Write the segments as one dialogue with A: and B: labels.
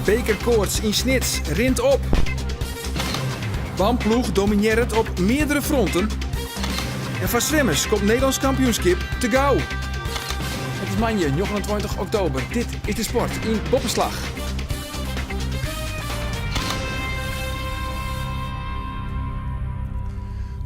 A: Bekerkoarts yn Snits rint op. BAM-ploech dominearret op meardere fronten. En foar swimmers komt Nederlânsk kampioenskip te gau. It is moandei 29 oktober. Dit is de sport yn Boppeslach.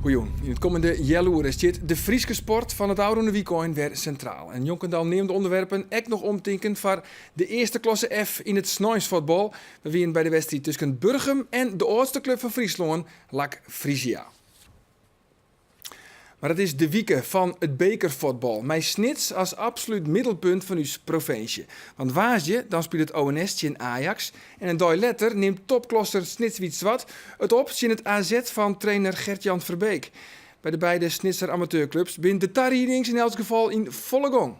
A: Goejûn. Yn it kommende healoere stiet de Fryske sport fan it ôfrûne wykein wer sintraal. En njonken de al neamde ûnderwerpen ek noch omtinken foar de earste klasse F yn it sneinsfuotbal. We wienen by de wedstriid tusken Burgum en de âldste klup fan Fryslân, LAC Frisia. Mar it is de wike fan it bekerfuotbal, mei Snits as absolút middelpunt fan ús provinsje. Want woansdei dan spilet ONS tsjin Ajax en in dei letter nimt topklasser Snits Wyt Swart it op tsjin it AZ fan trainer Gertjan Verbeek. By de beide Snitser amateurklups binne de tariedings yn elts gefal yn folle gong.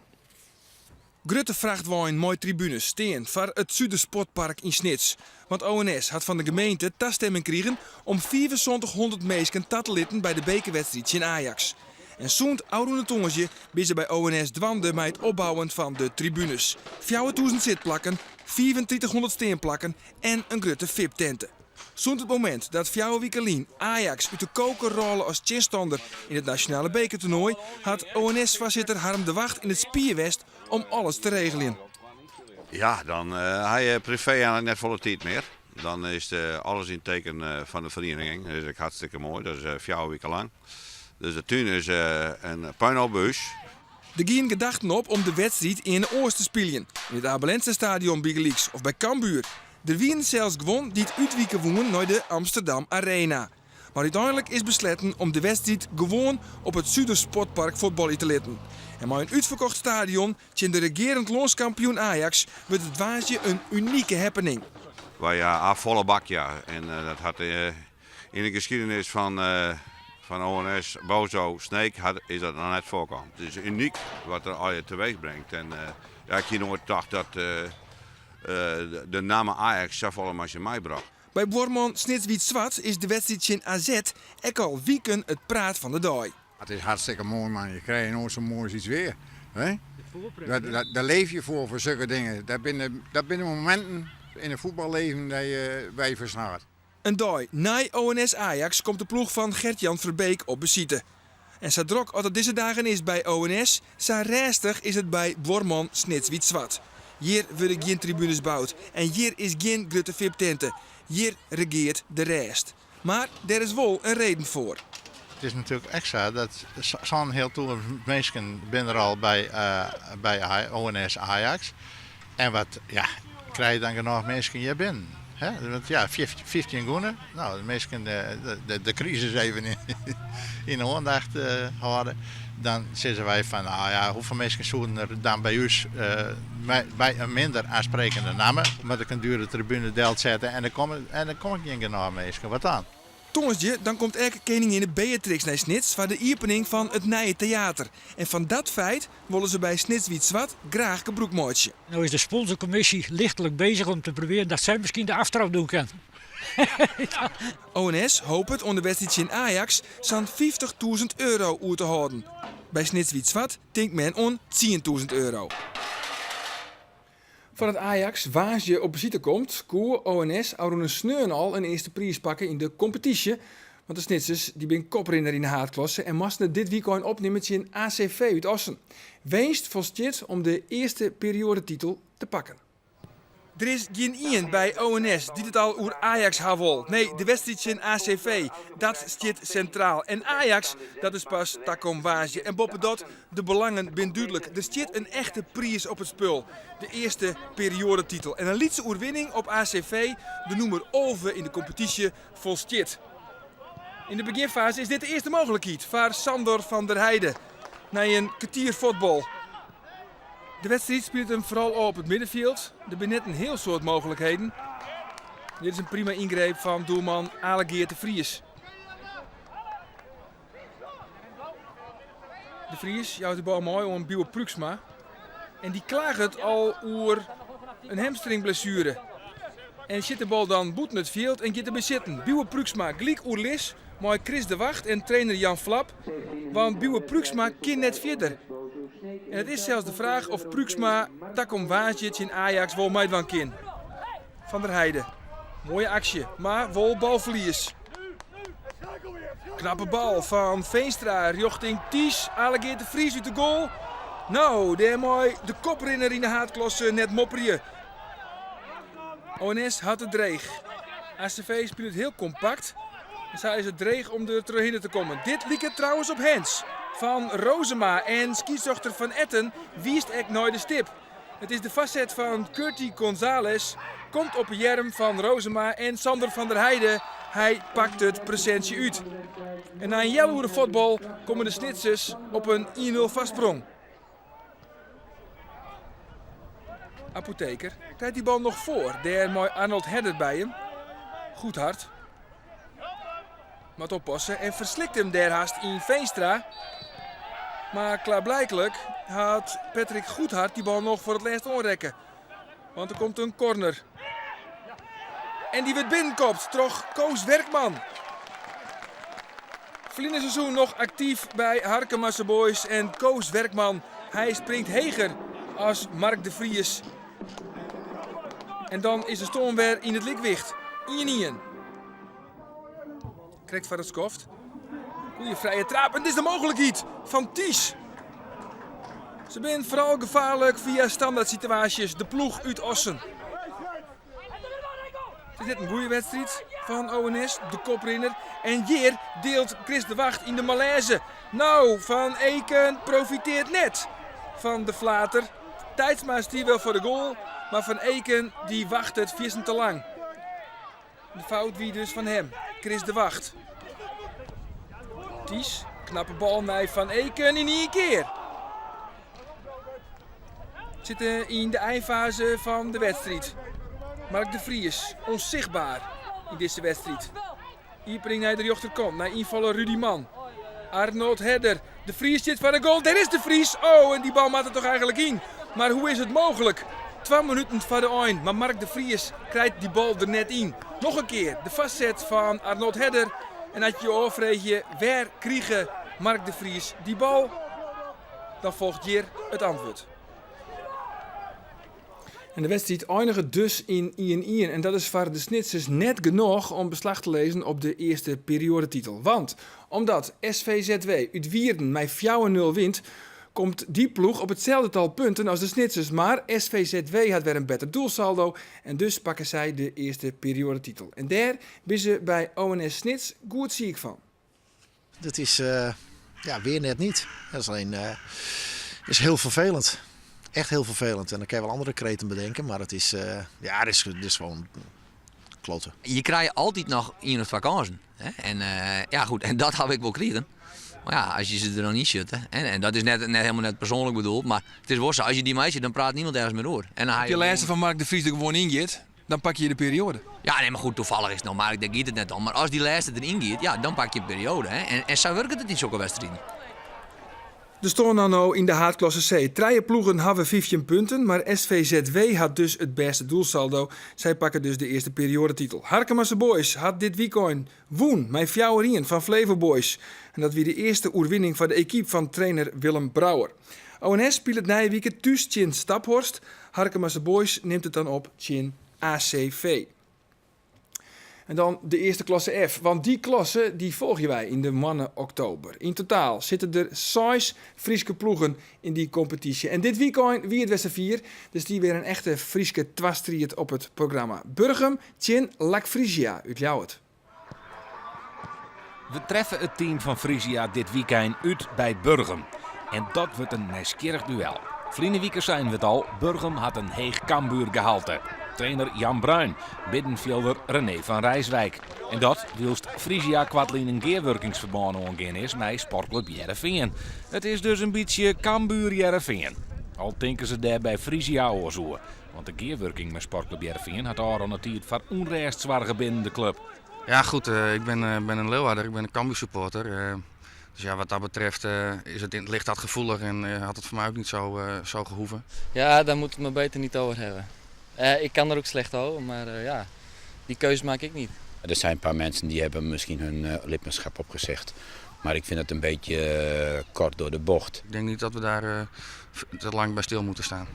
A: Grutte frachtweinen mei tribunes stean foar it Sudersportpark yn Snits. Want ONS hat fan de gemeente tastimming krigen om 7500 minsken ta te litten by de bekerwedstriid tsjin Ajax. En sûnt ôfrûne tongersdei binne se by ONS dwaande mei it opbouwen fan de tribunes. 4000 sitplakken, 3500 steanplakken en in grutte VIP-tinte. Sûnt it momint dat fjouwer wike lyn Ajax út de koker rôle as tsjinstanner yn it nasjonale bekertoernoai, hat ONS-foarsitter Harm de Wagt yn it spier west om alles te regeljen.
B: Ja, dan ha je privé eigentlik net folle tiid mear. Dan is alles yn it teken fan de ferieniging. Dat is ek hartstikke moai, dat is fjouwer wike lang. Dus de tún is in puinhoop by ús.
A: Der gienen gedachten op om de wedstriid earne oars te spyljen, yn it Abe Lenstra Stadion bygelyks of by Cambuur. Der wienen sels guon dy't útwike woenen nei de Amsterdam Arena. Mar úteinlik is besletten om de wedstriid gewoan op it Sudersportpark fuotbalje te litten. En mei in útferkocht stadion tsjin de regearend lânskampioen Ajax wurdt it woansdei in unike happening.
B: Wy ha folle bak, ja. En dat hat yn de geschiedenis fan fan ONS Boso Sneek hat, is dat noch net foarkommen. It is unyk wat er allegear teweech bringt. En ja, ik hie noait tocht dat de namme Ajax safolle mei sich meibrocht.
A: By buorman Snits Wyt Swart is de wedstriid tsjin AZ ek al wiken it praat fan de dei.
C: It is hartstikke moai man, je krije noait sa'n moai iets weer. Dêr leef je foar, foar sokke dingen. Dat binne, dat binne mominten yn it fuotballeven dêr't je by fersnaart.
A: In dei nei ONS Ajax komt de ploech fan Gertjan Verbeek op besite. En sa drok as it dizze dagen is by ONS, sa rêstich is it by buorman Snits Wyt Swart. Hjir wurde gjin tribunes boud en hjir is gjin grutte VIP-tinte. Hjir regeart de rêst. Mar dêr is wol in reden foar.
D: It is natuerlik ek sa dat sa'n hiel toer minsken binne der al by ONS Ajax. En wat, ja, krije je dan genôch minsken hjir binnen? Hè? Want ja, 15 gûne, no, de minsken de, de krisis even yn de oandacht hâlde. Dan sizze wy fan, nou ja, hoefolle minsken soenen der dan by ús by in minder aansprekende namme, moat ik in dure tribune delsette en der komme, en der komme gjin genôch minsken, wat dan?
A: Tongersdei dan komt ek keninginne Beatrix nei Snits foar de iepening fan it nije teater. En fan dat feit wolle se by Snits Wyt Swart graach gebrûk meitsje.
E: No is de sponsorcommissie lichtelijk bezig om te proberen dat sy miskien de aftrap doen kan.
A: ONS hopet oan de wedstriid tsjin Ajax sa'n 50.000 euro oer te hâlden. By Snits Wyt Swart tinkt men oan 10.000 euro. Foardat Ajax woansdei op besite komt, koe ONS ôfrûne sneon al in earste priis pakke yn de kompetysje. Want de Snitsers dy binne koprinner yn de haadklasse en moasten it dit wykein opnimme tsjin ACV út Assen. Winst folstiet om de earste perioadetitel te pakken. Der is gjin ien by ONS dy't it al oer Ajax ha wol. Nee, de wedstriid tsjin ACV, dat stiet sintraal. En Ajax, dat is pas takom woansdei. En boppedat, De belangen binne dúdlik. Der stiet in echte priis op it spul, de earste perioadetitel. En in lytse oerwinning op ACV, de nûmer 11 yn de kompetysje, folstiet. Yn de begjinfaze is dit de earste mooglikheid foar Sandor van der Heide nei in kertier fuotbal. De wedstriid spilet him foaral ôf op it middenfjild. Der binne net in hiel soad mooglikheden. Dit is in prima yngreep fan doelman Ale Geert de Vries. De Vries jout de bal mei oan Biuwe Pruiksma. En dy klaget al oer in hamstringblessuere. En sjit de bal dan bûten it fjild en giet derby sitten. Biuwe Pruiksma gelyk oerlis mei Chris de Wagt en trainer Jan Vlap. Want Biuwe Pruiksma kin net fierder. En it is sels de fraach oft Pruiksma takom woansdei tsjin Ajax wol meidwaan kin. Van der Heide. Moaie aksje, mar wol balferlies. Knappe bal fan Veenstra rjochting Ties. Alegeert de Vries út de goal. No, dêr mei de koprinner yn de haadklasse net mopperje. ONS hat it dreech. ACV spilet hiel kompakt en sa is it dreech om der trochhinne te kommen. Dit liket trouwens op hands fan Rozema en skiedsrjochter Van Etten wiist ek nei de stip. It is de foarset fan Curty Gonzales, komt op 'e earm fan Rozema en Sander van der Heide. Hy pakt it presintsje út. En nei in healoere fuotbal komme de Snitsers op in 1-0 foarsprong. Apotheker krijt dy bal noch foar, dêr mei Arnold Herder by him. Goedhart moat oppasse en ferslikt him dêr hast yn Veenstra. Mar klaarblijklik hat Patrick Goedhart dy bal noch foar it lêst oanrekke. Want der komt in corner. En dy wurdt binnenkopt troch Koos Werkman. Ferline seizoen noch aktyf by Harkemase Boys en Koos Werkman, hy springt heger as Mark de Vries. En dan is de stân wer yn it lykwicht. 1-1. Krekt foar it skoft. Goeie frije traap en dit is de mooglikheid fan Ties. Se binne foaral gefaarlik fia standaardsituaasjes, de ploech út Assen. It is net in goede wedstriid fan ONS, de koprinner. En hjir deelt Chris de Wacht yn de malêze. No, Van Eken profiteart net fan de flater. Tijtsma stie wel foar de goal, mar Van Eken dy wachtet fierstente lang. De fout wie dus fan him, Chris de Wacht. Ties, knappe bal nei Van Eken yn ien kear. Sitte yn de einfaze fan de wedstriid. Mark de Vries, onzichtbaar yn dizze wedstriid. Iepening nei de rjochterkant, nei ynfaller Rudy Mann. Arnold Herder, De Vries stiet foar de goal. Dêr is De Vries. Oh, en dy bal moat der toch eigenlik yn. Mar hoe is it mooglik? Twa minuten foar de ein, mar Mark de Vries krijt dy bal der net yn. Noch in kear de foarset fan Arnold Herder. En as je je ôffreegje wêr krige Mark de Vries dy bal, dan folget hjir it antwurd. En de wedstriid einiget dus yn 1-1 en dat is foar de Snitsers net genôch om beslach te lizzen op de earste perioadetitel. Want omdat SVZW út Wierden mei 4-0 wint, komt dy ploech op itselde tal punten as de Snitsers. Mar SVZW hat wer in better doelsaldo en dus pakke sy de earste perioadetitel. En dêr binne se by ONS Snits goed siik fan.
F: Dat is ja, weer net niet. Dat is alleen is heel vervelend. Echt heel vervelend. En dan kan je wel andere kreten bedenken, maar het is, ja, het is, het is gewoon kloten.
G: Je krijgt altijd noch ien of twa kânsen. Hè? En ja, goed, en dat haw ik wol krigen. Mar ja, as je se der noch yn sjitte, en, en dat is net, net helemaal net persoanlik bedoeld, mar it is wol sa, as je dy meitsje, dan praat niemand ergens mear oer. En dan ha
A: As dy lêste fan Mark de Vries der gewoan yn giet, Dan pakke je de perioade.
G: Ja, nee, mar goed, toevallig is it no Mark, dêr giet it net om. Mar as dy lêste deryn giet, ja, dan pakke je in perioade. Hè? En, en sa wurket it yn sokke wedstriden.
A: Der stean dan no yn de haadklasse C trije ploegen hawwe 15 punten, mar SVZW hat dus it bêste doelsaldo. Sy pakke dus de earste perioadetitel. Harkemase Boys hat dit wykein wûn mei 4-1 fan Flevo Boys. En dat wie de earste oerwinning foar de ekipe fan trainer Willem Brouwer. ONS spilet nije wike thús tsjin Staphorst. Harkemase Boys nimt it dan op tsjin ACV. En dan de earste klasse F, want dy klasse dy folgje wy yn de moanne oktober. Yn totaal sitte der seis Fryske ploegen yn dy kompetysje. En dit wykein wie it wer safier. Der stie wer in echte Fryske twastriid op it programma. Burgum tsjin Lac Frisia út Ljouwert.
H: We treffe it team fan Frisia dit wykein út by Burgum. En dat wurdt in nijsgjirrich duel. Ferline wike seinen we it al, Burgum hat in heech Cambuurgehalte. Trainer Jan Bruin, middenfjilder René van Rijswijk. En dat wylst Frisia koartlyn in gearwurkingsferbân oangien is mei Sportklup Hearrenfean. It is dus in bytsje Cambuur-Hearrenfean. Al tinke se dêr by Frisia oars oer. Want de gearwurking mei Sportklup Hearrenfean hat ôfrûne tiid foar ûnrêst soarge binnen de klup.
I: Ja goed, ik ben, ben een Leeuwarder, ik ben een Cambuur supporter. Dus ja, wat dat betreft is het, ligt dat gevoelig en had het voor mij ook niet zo, zo gehoeven.
J: Ja, daar moet het maar beter niet over hebben. Ik kan er ook slecht over, maar ja, die keuze maak ik niet.
K: Er zijn een paar mensen die hebben misschien hun lidmaatschap opgezegd. Maar ik vind het een beetje kort door de bocht.
I: Ik denk niet dat we daar te lang bij stil moeten staan.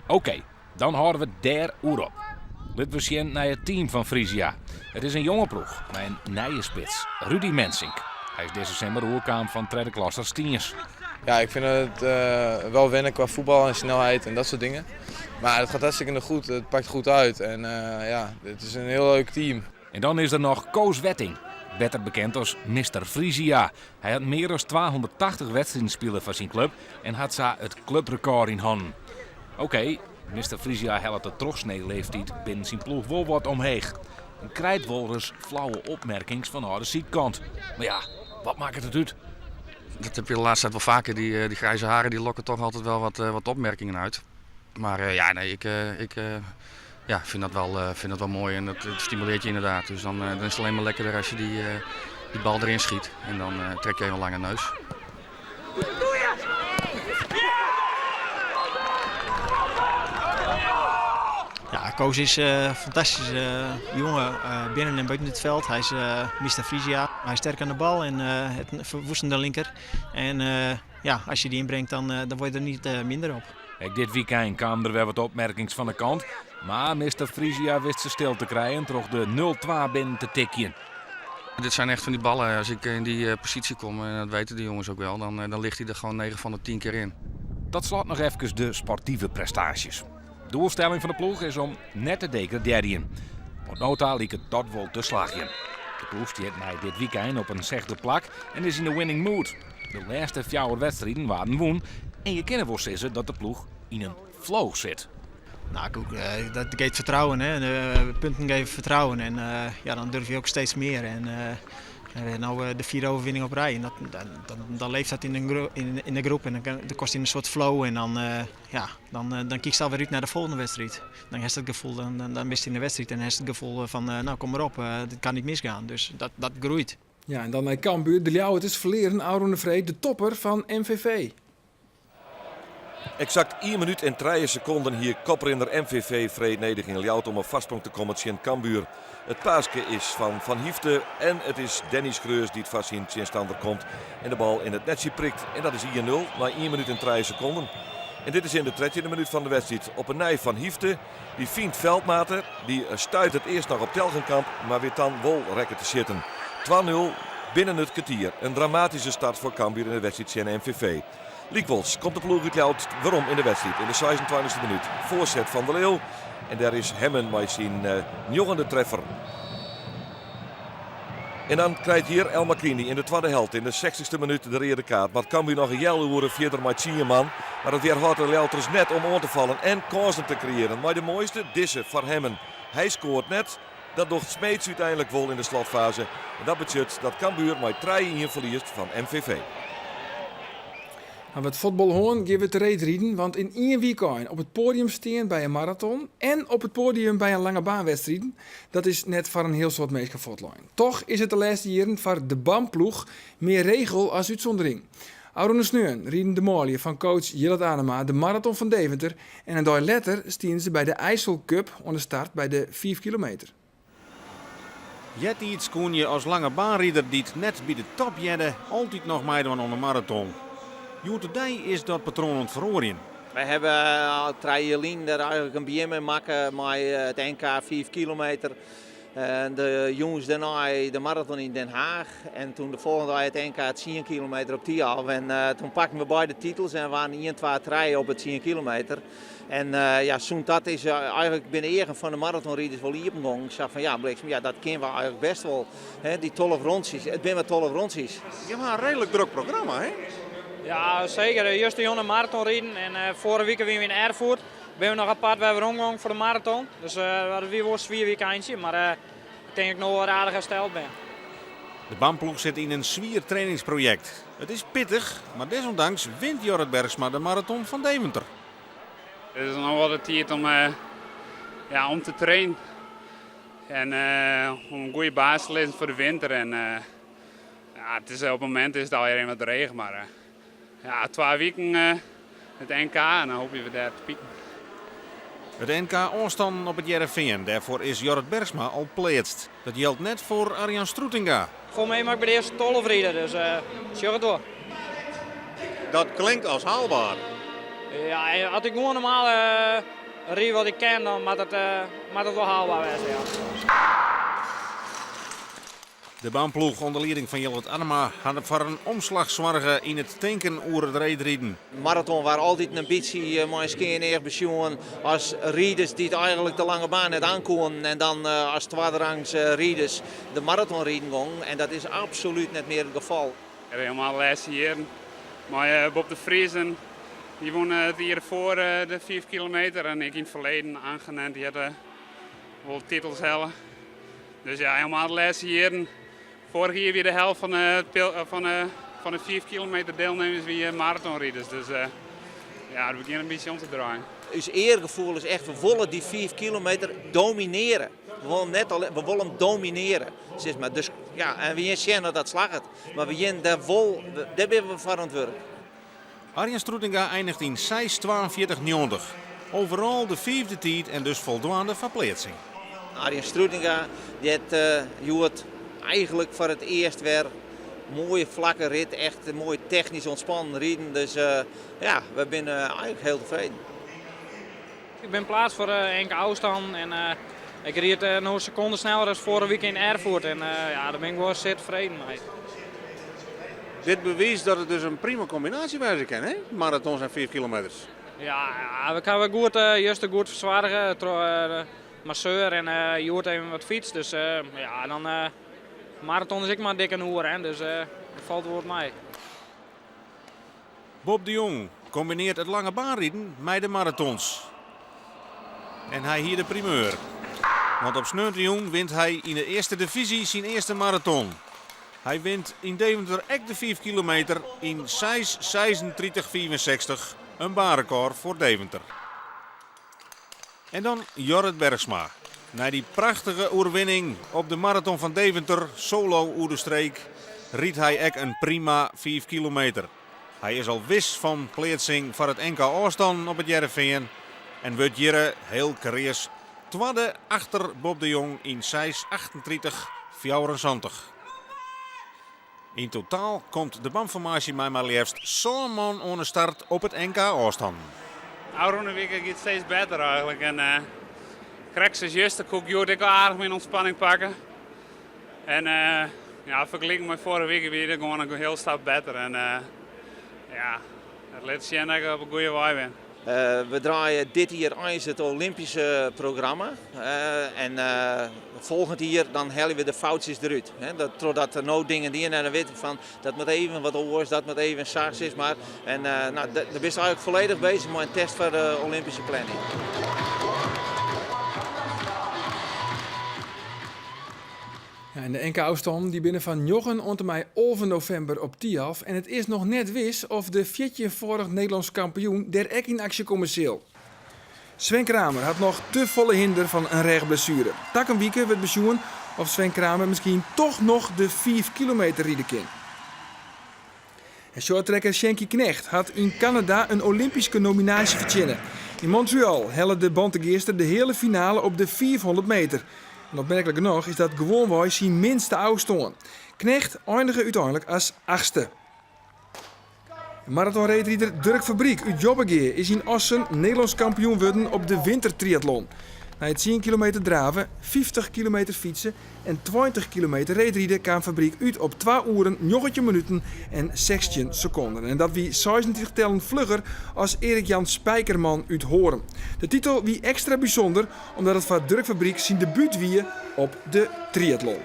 H: Oké, dan hâlde we dêr oer op. Lit we sjen nei it team fan Frisia. It is in jonge ploech mei in nije spits, Rudy Mensink. Hy is dizze simmer oerkaam fan tredde klasser Stiens.
L: Ja, ik vind het wel wennen qua voetbal en snelheid en dat soort dingen. Maar het gaat hartstikke goed, het pakt goed uit en ja, het is een heel leuk team.
H: En dan is der noch Koos Wetting, better bekend as Mister Frisia. Hy hat mear as 280 wedstriden spile foar syn klup en hat sa it kluprekôr yn hannen. Oké, Mister Frisia hellet de trochsnee leeftiid binnen syn ploech wol wat omheech. En krijt wolris flauwe opmerkings fanôf de sydkant. Mar ja, wat makket it út?
I: Dat heb je de laatste tijd wel vaker. Die, die grijze haren die lokken toch altijd wel wat, wat opmerkingen uit. Maar ja, nee, ik, ik ja, vind, dat wel, vind dat wel mooi en dat, dat stimuleert je inderdaad. Dus dan, dan is het alleen maar lekkerder als je die, die bal erin schiet. En dan trek je even een lange neus.
M: Ja, Koos is een fantastische jongen binnen en buiten het veld. Hij is Mr. Frisia. Hij is sterk aan de bal en het verwoestende linker. En ja, als je die inbrengt, dan, dan word je er niet minder op.
H: Ek dit wykein kamen der wer wat opmerkings fan de kant, mar Mister Frisia wist se stil te krijen troch de 0-2 binnen te tikjen.
I: Dit zijn echt van die ballen, als ik in die positie kom, en dat weten de jongens ook wel, dan, dan ligt hij er gewoon 9 van de 10 keer in.
H: Tot slot noch efkes de sportive prestaasjes. Doelstelling fan de ploech is om net te degradearjen. Oant no ta liket dat wol te slagjen. De ploech stiet nei dit wykein op in sechde plak en is yn de winning mood. De lêste fjouwer wedstriden waarden wûn en je kinne wol sizze dat de ploech yn in flow sit.
M: Nou, dat geeft vertrouwen. Hè. De punten geven vertrouwen en ja, dan durf je ook steeds meer. En nou de vierde overwinning op rij. En dat, dan, dan, dan leeft dat in, een in, in de groep en dan, dan kost in een soort flow. En dan, ja, dan, dan kijk je alweer uit naar de volgende wedstrijd. Dan heeft het gevoel, dan, dan, dan mist in de wedstrijd en heeft het gevoel van, nou kom maar op, dit kan niet misgaan. Dus dat, dat groeit.
A: Ja, en dan nei Cambuur. De Ljouwerters ferlearen ôfrûne freed de topper fan MVV.
N: Eksakt 1 minút en 3 sekonden hie koprinner MVV freed nedich yn Ljouwert om op foarsprong te kommen tsjin Cambuur. It paaske is fan Van Hyfte en it is Danny Schreurs dy't foar syn tsjinstanner komt en de bal yn it netsje prikt. En dat is 1-0 nei 1 minút en 3 sekonden. En dit is yn de trettjinde minút fan de wedstriid. Op 'e nij Van Hyfte, dy fynt Veldmate. Dy stuit it earst noch op Telgenkamp, mar wit dan wol rekke te sjitten. 2-0 binnen it kertier. In dramatyske start foar Cambuur yn de wedstriid tsjin MVV. Lykwols komt de ploech út Ljouwert werom yn de wedstriid yn de 26e minút. Foarset fan De Leeuw en dêr is Hemmen mei syn njoggende treffer. En dan krijt hjir El Makrini yn de twadde helte yn de sechstichste minút de reade kaart. Moat Cambuur noch in healoere fierder mei tsien man. Mar dat wjerhâldt de Ljouwerters net om oan te fallen en kânsen te kreëaren. Mei de moaiste, dizze foar Hemmen. Hy skoart net. Dat docht Smeets úteinlik wol yn de slotfaze. En dat betsjut dat Cambuur mei trije-ien ferliest fan MVV.
A: Hawwe we it fuotbal hân, gean we te reedriden. Want yn ien wykein op it poadium stean by in maraton en op it poadium by in langebaanwedstriden, dat is net foar in hiel soad minsken fuortlein. Toch is it de lêste jierren foar de BAM-ploech mear regel as útsûndering. Ôfrûne sneon rieden de manlju fan coach Jillert Anema de maraton fan Deventer en in dei letter stienen se by de IJssel Cup oan de start by de 5 kilometer.
O: Eartiids koene je as langebaanrider dy't net by de top hearde altyd noch meidwaan oan de maraton. Hjoed-de-dei is dat patroan oan it feroarjen.
P: Wy hawwe al trije jier lyn der eigenlik in begjin mei makke mei it NK 5 kilometer. De jûns dêrnei de maraton yn Den Haag en toen de folgjende dei it NK 10 kilometer op Thialf. En toen pakten we beide titels en waarden 1, 2, 3 op it 10 kilometer. En ja, sûnt dat is eigenlik binne de eagen fan de maratonriders wol iepen gongen. Ik sei fan ja, bliksem, ja, dat kinne we eigenlik best wol. Hè, dy 12 rûntsjes, it binne mar 12 rûntsjes.
O: Je ha in reedlik drok programma, hè?
Q: Ja, seker. Justerjûn in maraton riden en foarige wike wiene we yn Erfurt. Binne we noch apart wer weromgongen foar de maraton. Dus dat wie wol in swier wykeintsje, mar ik tink dat ik no wol aardich hersteld bin.
O: De BAM-ploech sit yn in swier trainingsprojekt. It is pittich, mar desondanks wint Jorrit Bergsma de maraton fan Deventer.
R: It is no wol de tiid om, ja, om te trainen en om in goede basis te lizzen foar de winter. En, ja, it is, op it momint is it allegear even wat dreech, mar ja, twa wiken it NK en dan hoopje we dêr te pieken.
O: It NK ôfstannen op It Hearrenfean, dêrfoar is Jorrit Bergsma al pleatst. Dat jildt net foar Arjan Stroetinga.
Q: Folgens my moat ik by de earste 12 ride, dus sjoch it wol.
O: Dat klinkt as haalbaar.
Q: Ja, as ik gewoan normaal Ryd wat ik kin, dan moat it, moat it wol haalbaar wêze, ja.
O: De BAM-ploech ûnder lieding fan Jillert Anema hat foar in omslach soarge yn it tinken oer it reedriden.
P: Maraton waard altyd in bytsje mei in skean each besjoen as riders dy't eigenlik de lange baan net aankoenen en dan as twadderangs riders de maraton riden gongen. En dat is absolút net mear it gefal.
R: Helemaal de lêste jierren mei Bob de Vries en dy wûn it jier derfoar de 5 kilometer en ek yn it ferleden Angenent dy hat wol titels helle. Dus ja, helemaal de lêste jierren. Foarich jier wie de helte fan de, fan de, fan de 5 kilometer deelnemers wie maratonriders. Dus ja, it begjint in bytsje om te draaien.
P: Us eargefoel is echt, we wolle dy 5 kilometer domineare. We wolle net allinne, we wolle him domineare, sis mar. Dus ja, en we gean sjen oft dat slagget. Mar we gean dêr wol, dêr binne we foar oan it wurk.
O: Arjen Stroetinga einiget yn 6:42,90. Overal de fiifde tiid en dus foldwaande foar pleatsing.
P: Arjen Stroetinga dy hat hjoed eigenlik foar it earst wer moaie flakke rit, echt moai technysk ûntspannen riden. Dus ja, we binne eigenlik hiel tefreden.
Q: Ik bin pleatst foar NK ôfstannen en ik ried no in sekonde sneller as foarige wike yn Erfurt en ja, dêr bin ik wol sear tefreden mei.
O: Dit bewiist dat it dus in prima kombinaasje wêze kin, hè? Maratons en 5 kilometers.
Q: Ja, ja, we hawwe goed, juster goed fersoarge troch de masseur en hjoed even wat fytst. Dus ja, dan maraton is ek mar dik in oere, hè, dus dat falt wol wat mei.
O: Bob de Jong kombinearret it lange baanriden mei de maratons. En hy hie de primeur. Want op sneontejûn wint hy yn de earste divyzje syn earste maraton. Hy wint yn Deventer ek de 5 kilometer yn 6:36,65, in baanrekôr foar Deventer. En dan Jorrit Bergsma. Nei dy prachtige oerwinning op de maraton fan Deventer, solo oer de streek, rydt hy ek in prima 5 kilometer. Hy is al wis fan pleatsing foar it NK ôfstannen op It Hearrenfean en wurdt hjir hiel kreas twadde achter Bob de Jong yn 6:38,74. Yn totaal komt de BAM-formaasje mei mar leafst sân man oan de start op it NK ôfstannen.
R: Ofrûne wike giet steeds better eigenlik en krekt sa as juster koe ik hjoed ek al aardich myn ûntspanning pakke. En ja, fergelike mei foarige wike wie it gewoan in hiel stap better en ja, it lit sjen dat ik op 'e goede wei bin.
P: We draaie dit jier eins it Olympyske programma en folgjend jier dan helje we de foutsjes derút. Trochdat der no dingen dien en dan witte we fan dat moat even wat oars, dat moat even sa sis mar. En no, dan bist eigenlik folledich bezich mei in test foar de Olympyske planning.
A: Ja, en de NK ôfstannen dy binne fan njoggen oant en mei 11 novimber op Thialf. En it is noch net wis oft de fjirtjinfâldich Nederlânsk kampioen dêr ek yn aksje komme sil. Sven Kramer hat noch te folle hinder fan in rêchblessuere. Takom wike wurdt besjoen oft Sven Kramer miskien toch noch de 5 kilometer ride kin. En shorttracker Sjinkie Knegt hat yn Kanada in Olympyske nominaasje fertsjinne. Yn Montreal helle de Bantegeaster de heale finale op de 500 meter. En opmerklik genôch is dat gewoanwei syn minste ôfstân. Knegt einige úteinlik as achtste. Maratonreedrider Durk Fabriek út Jobbegea is yn Assen Nederlânsk kampioen wurden op de wintertriatlon. Nei 10 kilometer drave, 50 kilometer fytse en 20 kilometer reedride kaam Fabriek út op 2 oeren 19 minuten en 16 sekonden. En dat wie 36 tellen flugger as Erik Jan Spijkerman út Hoorn. De titel wie ekstra bysûnder omdat it foar Durk Fabriek syn debút wie op de triatlon.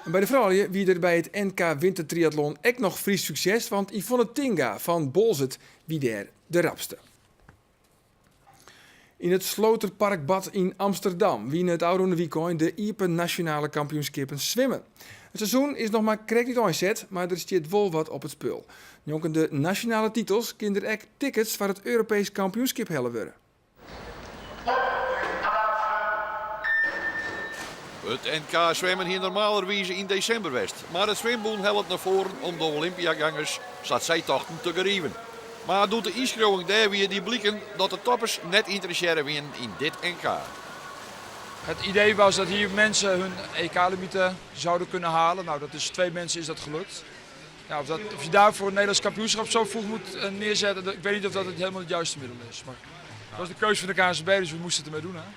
A: En by de froulju wie der by it NK Wintertriatlon ek noch Frysk sukses, want Yvonne Tinga fan Boalsert wie dêr de rapste. Yn it Sloterparkbad yn Amsterdam wiene it ôfrûne wykein de iepen nasjonale kampioenskippen swimmen. It seizoen is noch mar krekt úteinset, mar der stiet wol wat op it spul. Njonken de nasjonale titels kin der ek tickets foar it Europeesk kampioenskip helle wurde.
S: It NK swimmen hie normalerwize yn desimber west, mar it swimbûn hellet nei foaren om de Olympiagangers, sa't sy tochten, te geriven. Mar doe't de ynskriuwing dêr wie, die bliken dat de toppers net ynteressearre wienen yn dit NK.
T: Het idee was dat hier mensen hun EK-limieten zouden kunnen halen. Nou, dat is twee mensen is dat gelukt. Ja, of, dat, of je daarvoor een Nederlands kampioenschap zo vroeg moet neerzetten, ik weet niet of dat het helemaal het juiste middel is. Maar Dat was de keuze van de KNSB, dus we moesten het ermee doen. Hè?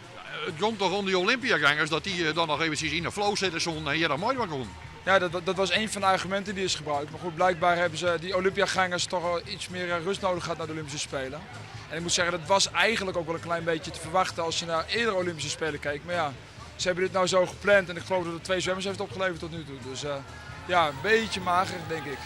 S: Het komt toch om die Olympiagangers dat die dan nog eventjes in de flow zitten zonder hier aan mooi komen.
T: Ja, dat was een van de argumenten die is gebruikt. Maar goed, blijkbaar hebben ze die Olympiagangers toch wel iets meer rust nodig gehad naar de Olympische Spelen. En ik moet zeggen, dat was eigenlijk ook wel een klein beetje te verwachten als je naar eerdere Olympische Spelen keek. Maar ja, ze hebben dit nou zo gepland en ik geloof dat het 2 zwemmers heeft opgeleverd tot nu toe. Dus ja, een beetje mager, denk ik.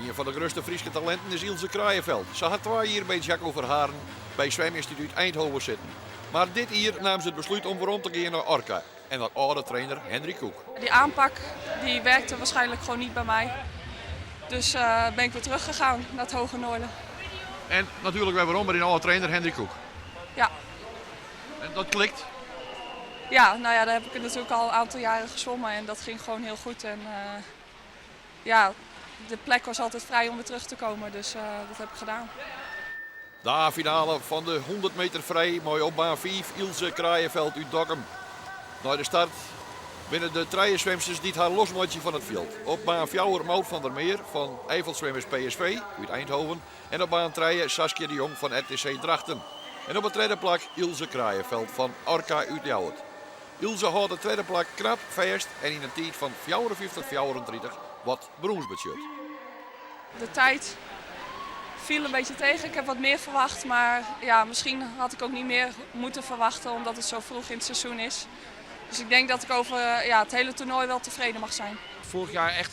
S: Een van de grootste Friese talenten is Ilse Kraaienveld. Ze had 2 jaar bij Jacco Verharen bij Zweminstituut Eindhoven zitten. Maar dit jaar nam ze het besluit om waarom te gaan naar Orca en naar oude trainer Henry Koek.
U: Die aanpak die werkte waarschijnlijk gewoon niet bij mij. Dus ben ik weer teruggegaan naar het Hoge Noorden.
S: En natuurlijk weer waarom bij die oude trainer Henry Koek.
U: Ja.
S: En dat klikt?
U: Ja, daar heb ik natuurlijk al een aantal jaren gezwommen en dat ging gewoon heel goed. En de plek was altijd vrij om weer terug te komen, dus dat heb ik gedaan.
S: De A-finale van de 100 meter vrij, mooi op baan 5, Ilse Kraaienveld uit Dokkum. Na de start binnen de drie zwemsters die het haar losmaatje van het veld. Op baan 4 Maud van der Meer van Eifelzwemmers PSV uit Eindhoven. En op baan 3 Saskia de Jong van RTC Drachten. En op het tweede plak Ilse Kraaienveld van Orca uit Ljouwert. Ilse houdt de tweede plak knap vast en in een tijd van 54,34 wat bronsbudget.
U: De tijd viel een beetje tegen. Ik heb wat meer verwacht, maar misschien had ik ook niet meer moeten verwachten omdat het zo vroeg in het seizoen is. Dus ik denk dat ik over het hele toernooi wel tevreden mag zijn.
T: Vorig jaar echt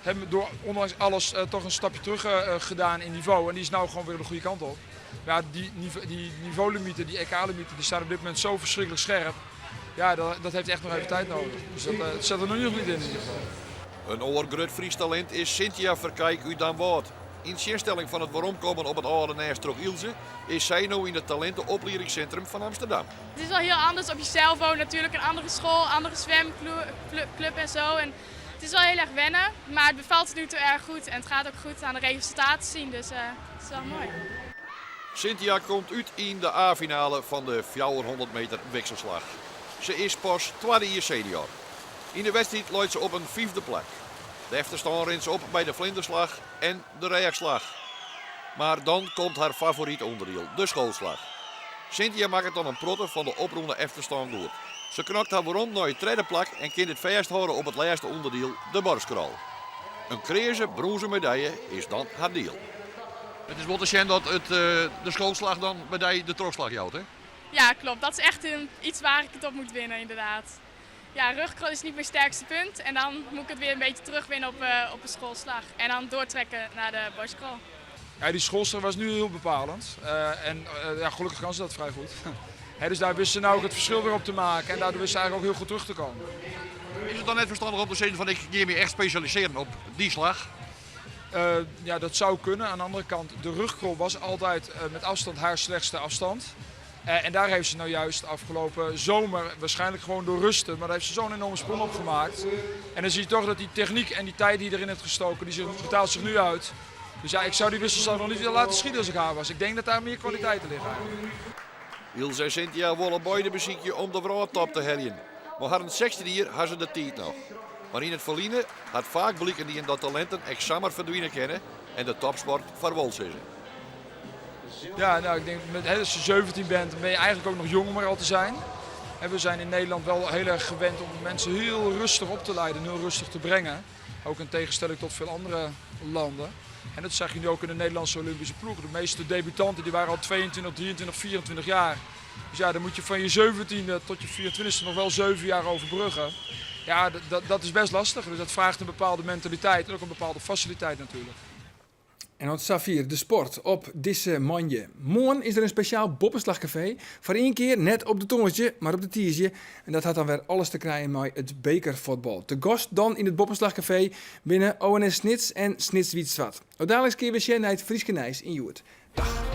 T: hebben we door ondanks alles toch een stapje terug gedaan in niveau. En die is nou gewoon weer de goede kant op. Maar die niveaulimieten, die E K-limieten, die staan op dit moment zo verschrikkelijk scherp. Ja, dat heeft echt nog even tijd nodig. Dus dat zat er nu nog niet in, in ieder geval.
S: Een oorgrut Fries talent is Cynthia Verkijk uit Damwâld. In zinstelling van het waarom op het oude nest trok Ilse, is zij nu in het talentenopleidingscentrum van Amsterdam.
V: Het is wel heel anders op jezelf wonen natuurlijk, een andere school, andere zwemclub en zo. En het is wel heel erg wennen, maar het bevalt het nu toe erg goed en het gaat ook goed aan de resultaten zien, dus het is wel mooi.
S: Cynthia komt uit in de A-finale van de 400 meter wisselslag. Ze is pas tweede jaar senior. In de wedstrijd loopt ze op een 5e plek. De efterstand rent ze op bij de vlinderslag en de rechtslag. Maar dan komt haar favoriet onderdeel, de schoolslag. Cynthia maakt het dan een protte van de oproende efterstand goed. Ze knokt haar waarom naar het tweede plak en kan het vasthouden op het laatste onderdeel, de borstkrol. Een kreeze bronzen medaille is dan haar deal. Het is wel te zien dat de schoolslag dan bij de trokslag jouwt, hè?
V: Ja, klopt. Dat is echt iets waar ik het op moet winnen, inderdaad. Ja, rugkrol is niet mijn sterkste punt en dan moet ik het weer een beetje terugwinnen op een schoolslag. En dan doortrekken naar de borstkrol.
T: Ja, die schoolslag was nu heel bepalend. En gelukkig kan ze dat vrij goed. Dus daar wist ze nou ook het verschil weer op te maken en daardoor wist ze eigenlijk ook heel goed terug te komen.
S: Is het dan net verstandig om te zeggen van ik ga me echt specialiseren op die slag?
T: Ja, dat zou kunnen. Aan de andere kant, de rugkrol was altijd met afstand haar slechtste afstand. En daar heeft ze nou juist afgelopen zomer, waarschijnlijk gewoon door rusten, maar daar heeft ze zo'n enorme sprong op gemaakt. En dan zie je toch dat die techniek en die tijd die erin heeft gestoken, die betaalt zich nu uit. Dus ik zou die wisselslag nog niet willen laten schieten als ik haar was. Ik denk dat daar meer kwaliteiten liggen eigenlijk.
S: Ilse en Cynthia willen beide beziekje om de wereldtop te herjen. Maar haar 16 jaar hadden ze de tijd nog. Maar in het verliezen had vaak blikken die in dat talenten examen verdwijnen kennen en de topsport vaarwel zeggen.
T: Ja, ik denk, als je 17 bent, dan ben je eigenlijk ook nog jong om er al te zijn. En we zijn in Nederland wel heel erg gewend om mensen heel rustig op te leiden en heel rustig te brengen. Ook in tegenstelling tot veel andere landen. En dat zag je nu ook in de Nederlandse Olympische ploeg. De meeste debutanten die waren al 22, 23, 24 jaar. Dus dan moet je van je 17e tot je 24e nog wel 7 jaar overbruggen. Ja, dat is best lastig. Dus dat vraagt een bepaalde mentaliteit en ook een bepaalde faciliteit natuurlijk.
A: En dan Safir, de sport op deze manje. Morgen is er een speciaal boppenslagcafé. Voor één keer net op de tongetje, maar op de tiertje. En dat had dan weer alles te krijgen met het bekervoetbal. De gast dan in het boppenslagcafé binnen ONS Snits en Snits Wiet Zwart. Dadelijk keer weer naar het Frieske Nijs in Joert. Dag.